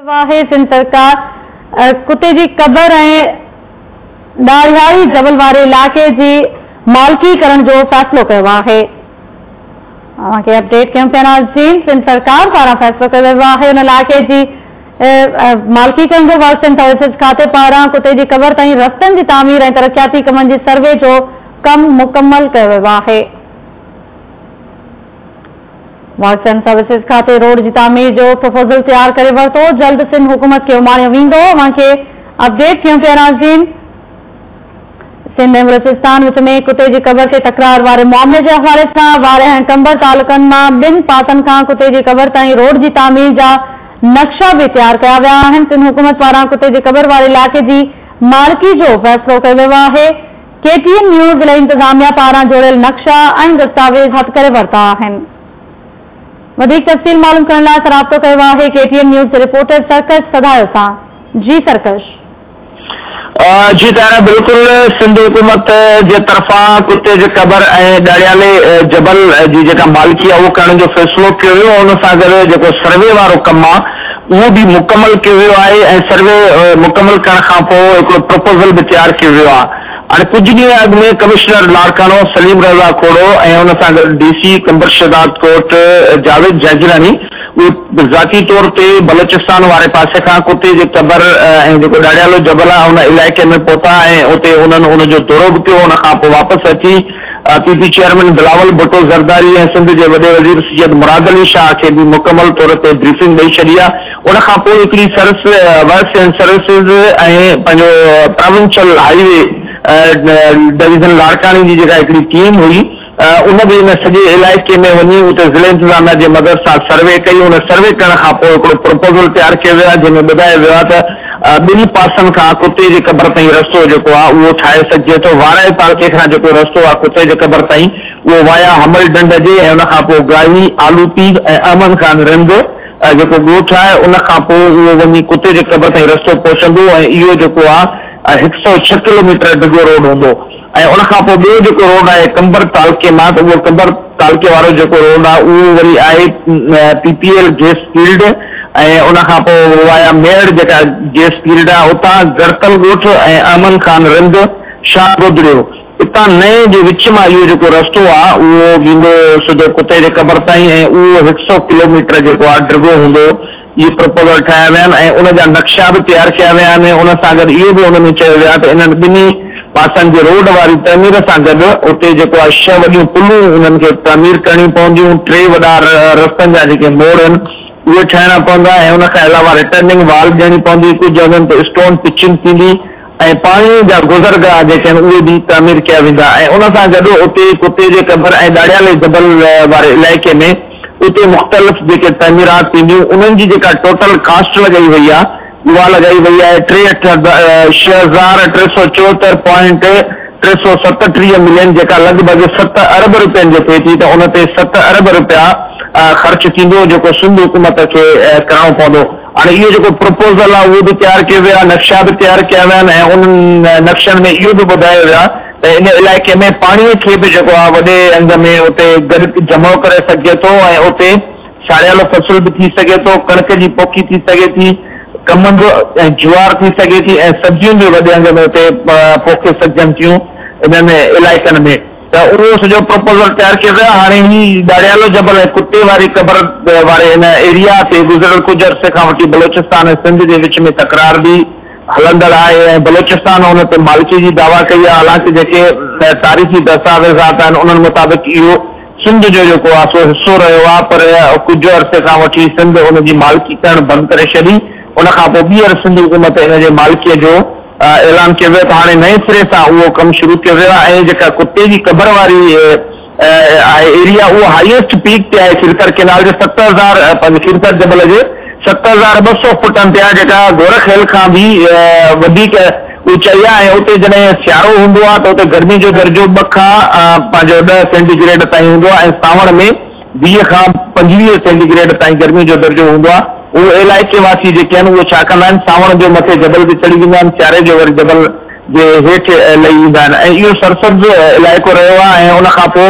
آهي سنڌ سرڪار ڪتي جي قبر ۽ ڏاڙهياري جبل واري علائقي جي مالڪي ڪرڻ جو فيصلو ڪيو آهي. اوهان کي اپڊيٽ ڪيون پيا ناظرين سنڌ سرڪار پاران فيصلو ڪيو ويو آهي ان علائقي جي مالڪي ڪرڻ جو ورڪس اينڊ سروسز کاتي پاران ڪتي جي قبر تائين رستن جي تعمير ۽ ترقياتي ڪمن جي سروي جو ڪم مڪمل ڪيو ويو آهي. ورڪس اينڊ سروسز کاتي روڊ جي تعمير جو پروپوزل تيار ڪري ورتو، جلد سنڌ حڪومت کي اماڻيو ويندو، اوهان کي اپڊيٽ ڪيون پيا ناظرين. سنڌ ۽ بلوچستان وچ ۾ ڪتي جي قبر تي تڪرار واري معاملي جي حوالي سان وارهه ۽ قمبر تعلقن مان ٻن پاسن کان ڪتي جي قبر تائين روڊ جي تعمير جا نقشا به تيار ڪيا ويا آهن، سنڌ حڪومت پاران ڪتي جي قبر واري علائقي جي مالڪي جو فيصلو ڪيو ويو آهي. ڪي ٽي اين نيوز ضلعي انتظاميا پاران جوڙيل نقشا ۽ دستاويز هٿ ڪري ورتا آهن. وڌيڪ تفصيل معلوم ڪرڻ لاء اسان رابطو ڪيو آهي ڪي ٽي اين نيوز جي رپورٽر سرڪش سڌايو سان. جي سرڪش. جي طاهره بلڪل سنڌ حڪومت جي طرفان ڪتي جي قبر ۽ ڏاڙيالي جبل جي جيڪا مالڪي آهي اهو ڪرڻ جو فيصلو ڪيو ويو ان سان گڏ جيڪو سروي وارو ڪم آهي اهو به مڪمل ڪيو ويو آهي ۽ سروي مڪمل ڪرڻ کان پوء هڪڙو پروپوزل به تيار ڪيو ويو آهي. هاڻي ڪجهه ڏينهن اڳ ۾ ڪمشنر لاڙڪاڻو سليم رضا کوڙو ۽ ان سان گڏ ڊي سي قمبر شهدادڪوٽ جاويد جاگيراڻي اهي ذاتي طور تي بلوچستان واري پاسي کان ڪتي جي قبر ۽ جيڪو ڏاڙيالو جبل آهي ان علائقي ۾ پهتا ۽ اتي انهن ان جو دورو به ڪيو ان کان پوء واپس اچي P P chairman Bilawal Bhutto Zardari ۽ Sindh جي وڏي وزير سيد مراد علي شاهه کي به مڪمل طور تي بريفنگ ڏئي ڇڏي آهي. ان کان پوء هڪڙي سرس ورڪس اينڊ سروسز ۽ پنهنجو پراونشل هائي وي ڊويزن لاڙڪاڻي جي جيڪا هڪڙي ٽيم هئي ان به ان سڄي علائقي ۾ وڃي اتي ضلعي انتظاميا جي مدد سان سروي ڪئي ان سروي ڪرڻ کان پوء هڪڙو پروپوزل تيار ڪيو ويو آهي جنهن ۾ ٻڌايو ويو آهي ته ٻن پاسن کان ڪتي جي قبر تائين رستو جيڪو آهي اهو ٺاهي سگهجي ٿو. وارهه تعلقي کان جيڪو رستو آهي ڪتي جي قبر تائين اهو وايا حمل ڍنڍ جي ۽ ان کان پوء گاهي، آلو پير ۽ احمد خان رند جيڪو ڳوٺ آهي ان کان پوء اهو وڃي ڪتي جي قبر تائين رستو پهچندو ۽ اهو جيڪو آهي هڪ سئو ڇهه ڪلوميٽر ڊگهو روڊ هوندو. ۽ ان کان پوء ٻيو جيڪو روڊ آهي قمبر تعلقي مان ته اهو قمبر تعلقي وارو جيڪو روڊ آهي اهو وري آهي P P L gas field ۽ ان کان پوء وايا ميهڙ جيڪا گيس فيلڊ آهي اتان گڙتل ڳوٺ ۽ احمد خان رند شاهه گودڙيو اتان نئين جي وچ مان اهو جيڪو رستو آهي اهو ويندو سڌو ڪتي جي قبر تائين ۽ اهو هڪ سئو ڪلوميٽر جيڪو آهي ڊگهو هوندو اهي پروپوزل ٺاهيا ويا آهن ۽ ان جا نقشا به تيار ڪيا ويا آهن ان سان گڏ اهو به ان ۾ چيو ويو آهي ته انهن ٻنهي پاسن جي روڊ واري تعمير سان گڏ اتي جيڪو آهي ڇهه وڏيون پلون انهن کي تعمير ڪرڻيون پونديون ٽي وڏا رستن جا جيڪي موڙ آهن اهي ٺاهڻا پوندا ۽ ان کان علاوه رٽرننگ وال ڏيڻي پوندي ڪجهه هنڌن تي اسٽون پچنگ ٿيندي ۽ پاڻي جا گذرگاهه جيڪي آهن اهي به تعمير ڪيا ويندا ۽ ان سان گڏ اتي ڪتي جي قبر ۽ ڏاڙهيالي جبل واري علائقي ۾ اتي مختلف جيڪي تعميرات ٿينديون انهن جي جيڪا ٽوٽل ڪاسٽ لڳائي وئي آهي اها لڳائي وئي آهي 386 چوهتر پوائنٽ 337 ملين جيڪا لڳ ڀڳ 7 ارب روپين جي ٿئي ٿي ته ان تي 7 ارب روپيا خرچ ٿيندو جيڪو سنڌ حڪومت کي ڪرڻو پوندو. هاڻي اهو جيڪو پروپوزل آهي اهو به تيار ڪيو ويو آهي، نقشا به تيار ڪيا ويا آهن ۽ انهن نقشن ۾ اهو به ٻڌايو ويو آهي ته ان علائقي ۾ پاڻي کي به جيڪو آهي وڏي انگ ۾ اتي گڏ جمع ڪري سگهجي ٿو ۽ اتي ساريالو فصل به ٿي سگهي ٿو، ڪڻڪ جي پوکي ٿي سگهي ٿي، ڪمند ۽ جوار ٿي سگهي ٿي ۽ سبزيون به وڏي انگ ۾ اتي پوکي سگهجن ٿيون انهن علائقن ۾. ته اهو سڄو پروپوزل تيار ڪيو ويو آهي، هاڻي هي ڏاڙهيالو جبل ۽ ڪتي واري قبر واري ان ايريا تي گذريل ڪجهه عرصي کان وٺي بلوچستان ۽ سنڌ جي وچ ۾ تڪرار به هلندڙ آهي ۽ بلوچستان ان تي مالڪي جي دعويٰ ڪئي آهي، حالانڪه جيڪي تاريخي دستاويزات آهن انهن مطابق اهو سنڌ جو جيڪو آهي سو حصو رهيو آهي پر ڪجهه عرصي کان وٺي سنڌ ان جي مالڪي ڪرڻ بند ڪري ڇڏي ان کان پوء ٻيهر سنڌ حڪومت ان جي مالڪي جو اعلان ڪيو ويو ته هاڻي نئين سري سان اهو ڪم شروع ڪيو ويو آهي ۽ جيڪا ڪتي جي قبر واري آهي ايريا اهو هائيسٽ پيڪ تي آهي کيرٿر ڪينال جي 7000 پنهنجي کيرٿر جبل جي 7200 فٽن تي آهي جيڪا گورک هل کان به وڌيڪ اوچائي آهي ۽ اتي جڏهن سيارو هوندو آهي ته اتي گرمي جو درجو 2 کان پنهنجو 10 سينٽي گريڊ تائين هوندو آهي ۽ سانوڻ ۾ 20 کان 25 سينٽي گريڊ تائين گرمي جو درجو هوندو آهي. اهو علائقي واسي جيڪي آهن اهي ڇا ڪندا آهن سانوڻ جو مٿي جبل تي چڙهي ويندا آهن سياري جو وري جبل جي هيٺ لهي ايندا آهن ۽ اهو سرسبز علائقو رهيو آهي ۽ ان کان پوء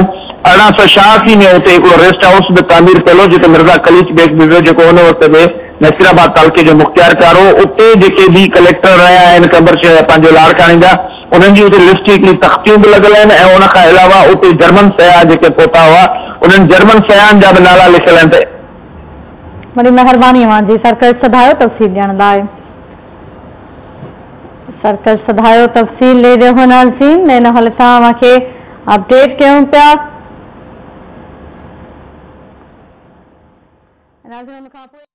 1886 ۾ اتي هڪڙو ريسٽ هائوس به تعمير ٿيل هو جتي مرزا قليچ بيگ به ويو جيڪو ان وقت جي نصيرآباد تعلقي جو مختيارڪار هو، اتي جيڪي به ڪليڪٽر رهيا آهن قمبر پنهنجو لاڙڪاڻي جا انهن جي اتي لسٽ جي هڪڙي تختيون به لڳل آهن ۽ ان کان علاوه اتي جرمن سياح جيڪي پهتا هئا انهن جرمن سياحن جا به نالا لکيل آهن ته وڏي مهرباني اوهان جي سرڪش سڌايو تفصيل ڏيڻ لاء. سرڪش سڌايو تفصيل ڏئي رهيو هو ناظرين ان حوالي سان اوهان کي اپڊيٽ ڪيون پيا. ناظرين ان کان پوء.